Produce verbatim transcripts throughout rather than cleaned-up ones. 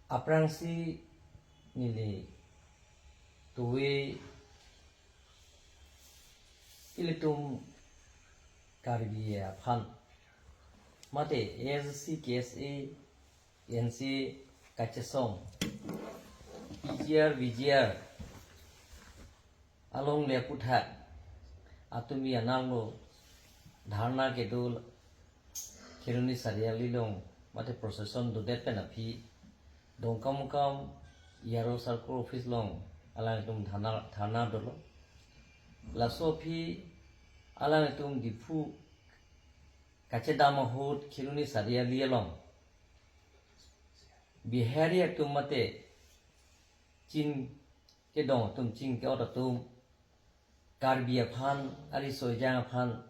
Aphrangsi neli tuwe ilitum Karbi aphan mate A S D C, K S A, N C A kachesong P G R, V G R alongle aphuthak atumi ananglo dharna kedo Kheroni Chariali along mate procession dodet pen aphi Dongkamukam E R O circle office along alangtum dharna, dharna dolo. Laso aphi alangtum Diphu kachedam ahut Kheroni Chariali along Bihari atum mate ching kedong atum, ching ke-ot atum Karbi aphan, ariso ejang aphan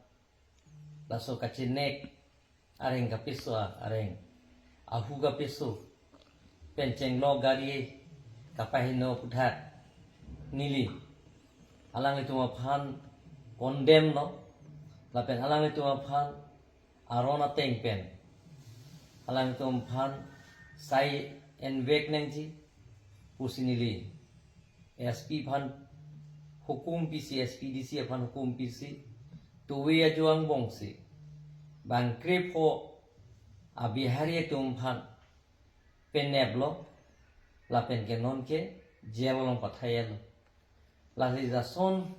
laso kachenek areng kapeso, areng ahu kapeso pen chenglok gari kapaheno aphuthak neli alanglitum aphan condemn lo, lapen alanglitum aphan aron ateng pen alangtum aphan sai envek nangji pusi neli S P aphan hukum pisi, S P D C aphan hukum pisi, tuwe ajo angbongsi bang krepho a-Bihari atum aphan peneplo, lapen ke non ke jail along pathayelo. Lasi jason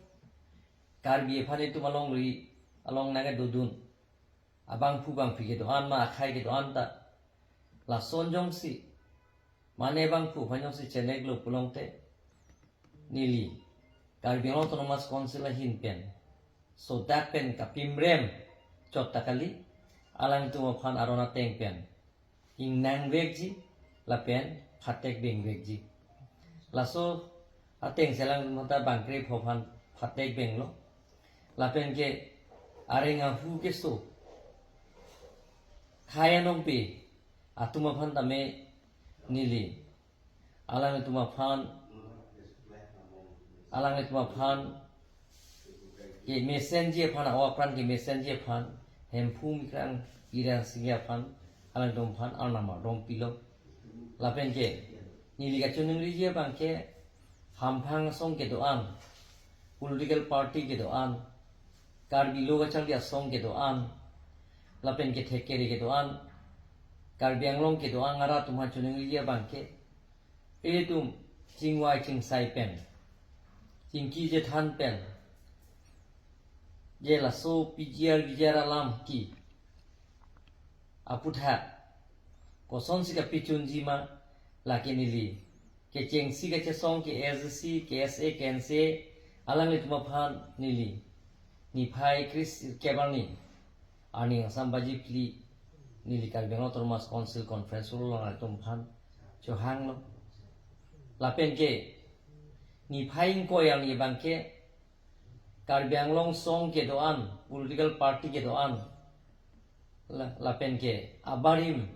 Karbi aphan itum alongri along nangkedodun abangphu bangphi kedo-an ma akhai kedo-an ta lason jongsi mane bangphu aphan jongsi cheneklo pulote neli Karbi Anglong Autonomous Council ahin pen sodak pen kapimrem chot ta kali, alangtum aphan aron ateng pen ingnang vekji lapen phatek beng vekji. Laso ateng si alangtum ta bang krepho aphan phatek benglo. Lapen ke areng ahu keso khei anong pe atum aphan tame neli alanglitum aphan, alanglitum aphan kemesenji aphan, o apran kemesenji aphan Hemphu Mikrang Biren Singh aphan alangtum aphan arnam ardom pilo. Lapen ke neli kachoningriji abang ke hamphang asong kedo-an, political party kedo-an, Karbi Lo Kacharli Asong kedo-an, lapen ke thek kere kedo-an, Karbi Anglong kedo-an arat atum aphan choningriji abang ke ilitum chingvai chingsai pen, chingki chethan pen, je laso P G R V G R alam ke aphuthak kosonsi kapachunji ma, lake neli kechengsi kachesong ke A S D C, K S A, K N C A alanglitum aphan neli niphai kre-sirkep arni arni Assam baji phli neli Karbi Anglong Autonomous Council Conference Hall along alanglitum aphan chohanglo. Lapen ke niphai ingkoi arni abang ke Karbi Anglong song kedo-an, political party kedo-an, la, lapen ke abarim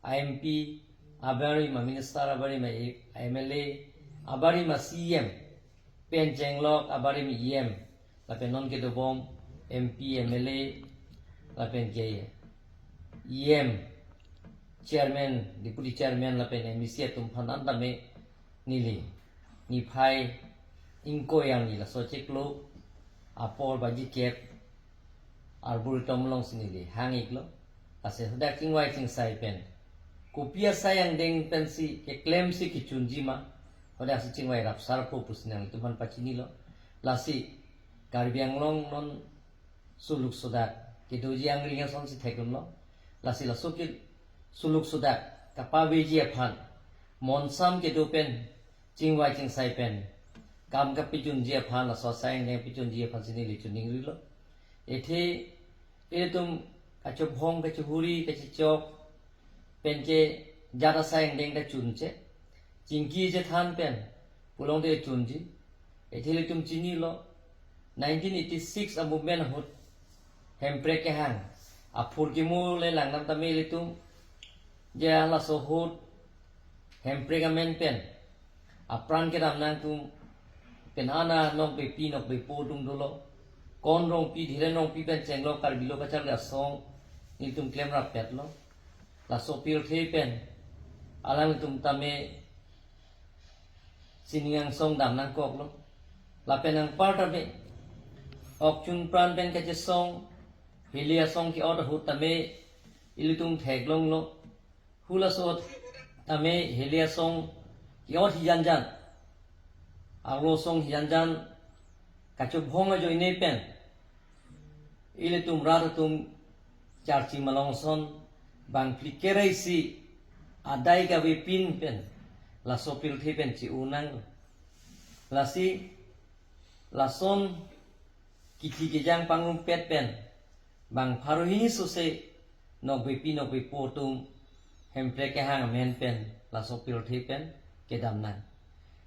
a-M P, abarim a-minister, abarim a-M L A, abarim a-C E M, pen chenglok abarim E M, lapen non kedobom M P, M L A, lapen ke E M, chairman, deputy chairman, lapen M A C atum aphan an tame neli niphai ingkoi arni laso chiklo apor baji kep Arboretum alongsi neli hang-iklo. Lasi hadak chingvai chingsai pen kopi asai angdeng pensi keklemsi kechunji ma, hadaksi chingvai rapsarpo pusi nanglitum aphan pachinilo. Lasi Karbi Anglong non suluk sodak kedoji angring asonsi theklonglo. Lasi laso ke suluk sodak kapaveji aphan monsam kedo pen chingvai chingsai pen kam kapachunji aphan, laso asai angdeng pachunji aphansi neli choningrilo. Athe ilitum kachobhong, kachehuri, kachechok pen ke jat asai angdeng ta chunche, chingki chethan pen pulote chunji. Athe ilitum chinilo, nineteen eighty-six a-movement ahut Hemprek kehang aphurkimo le langdam tame ilitum, je laso ahut Hemprek amen pen apran kedam nangtum pen ana nokbepi nokbepo atum dolo. Kon Rongpi, Dhiren Rongpi pen chenglok Karbi Lo Kacharli Asong nelitum klemrappetlo. Laso pirthe pen Alangtum tame sining angsong dam nangkoklo. Lapen anpar tame okchun pran pen kachesong, heli asong ke-ot ahut tame ilitum theklonglo. Halaso tame heli asong ke-ot hijanjan, arlo asong hijanjan kachobhong ajoine pen ilitum rat atum charchi malong ason bang phlikere isi adai kavepin pen laso pirthe pen chi-unang. Lasi lason kithi kejang pangrumpet pen bang pharo hini sose nokbepi nokbepo atum Hemprek kehang amen pen laso pirthe pen kedam nang.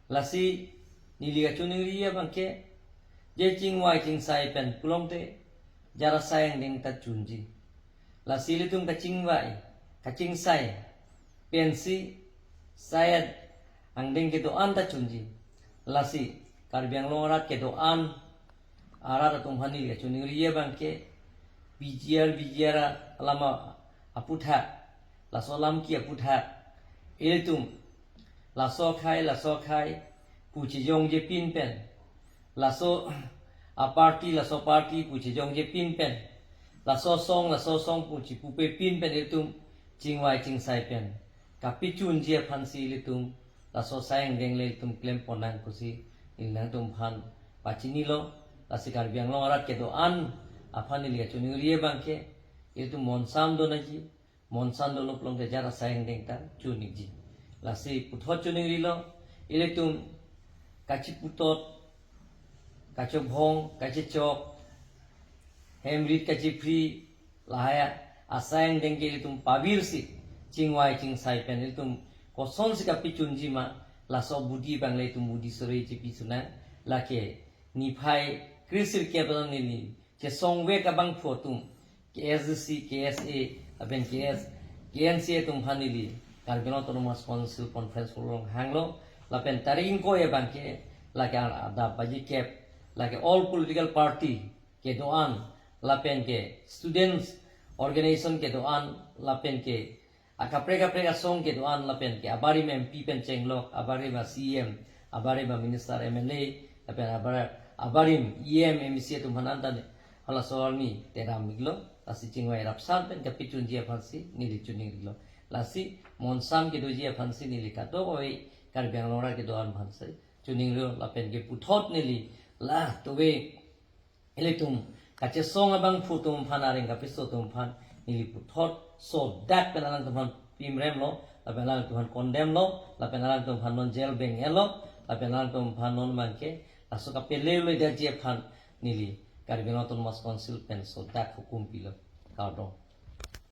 Lasi neli kachiningri abang ke, je chingvai chingsai pen pulote jara sai angdeng ta chunji. Lasi ilitum kachingvai kachingsai pensi sai angdeng kedo-an ta chunji. Lasi Karbi Anglong arat kedo-an arat atum aphan neli kachiningri abang ke, B G R, B G R alam aputhak, laso alam ke aputhak ilitum laso akhai laso akhai pu chejongje pin pen, laso aparty laso aparty pu chejongje pin pen, laso asong laso asong pu chipupe pin pen ilitum chingvai chingsai pen kapachunji aphansi ilitum laso sai angdeng le ilitum klempon nang pusi neli nangtum aphan pachinilo. Lasi Karbi Anglong arat kedo-an aphan neli kachiningri abang ke, ilitum monsam do nangji, monsam dolo pulote jara sai angdeng ta chun-ikji. Lasi puthot chiningrilo, ilitum kachiputot, kachobhong, kachechok, hem rit kachiphri, lahai asai angdeng ke ilitum pavirsi chingvai chingsai pen ilitum kosonsi kapachunji ma, laso abidi abang le ilitum bidi sore chipi sunang. Lake niphai kre-sirkep along neli chesongvek abangphu atum, K S D C, K S A, lapen K S, K N C A atum aphan neli Karbi Anglong Autonomous Council Conference Hall along hanglo. Lapen tarik ingkoi abang ke lake adap baji kep, lake all political party kedo-an, lapen ke students organization kedo-an, lapen ke akaprek kaprek asong kedo-an, lapen ke abarim M P pen chenglok, abarim a C E M, abarim a minister, M L A, lapen abar-, abarim E M, M C atum aphan anta ne halaso arni tedam-iklo. Lasi chingvai rapsan pen kapachunji aphansi neli chiningrilo. Lasi monsam kedoji aphansi neli kadokave Karbi Anglong arat kedo-an aphansi chiningrilo. Lapen ke puthot neli la tove ilitum kachesong abangphu atum aphan, areng kapiso atum aphan neli puthot sodak pen alangtum aphan pimremlo, lapen alangtum aphan condemn lo, lapen alangtum aphan non jail beng-etlo, lapen alangtum aphan non abang ke laso kapele-le daji aphan neli Karbi Anglong Autonomous Council pen sodak hukum pilo. Kardom.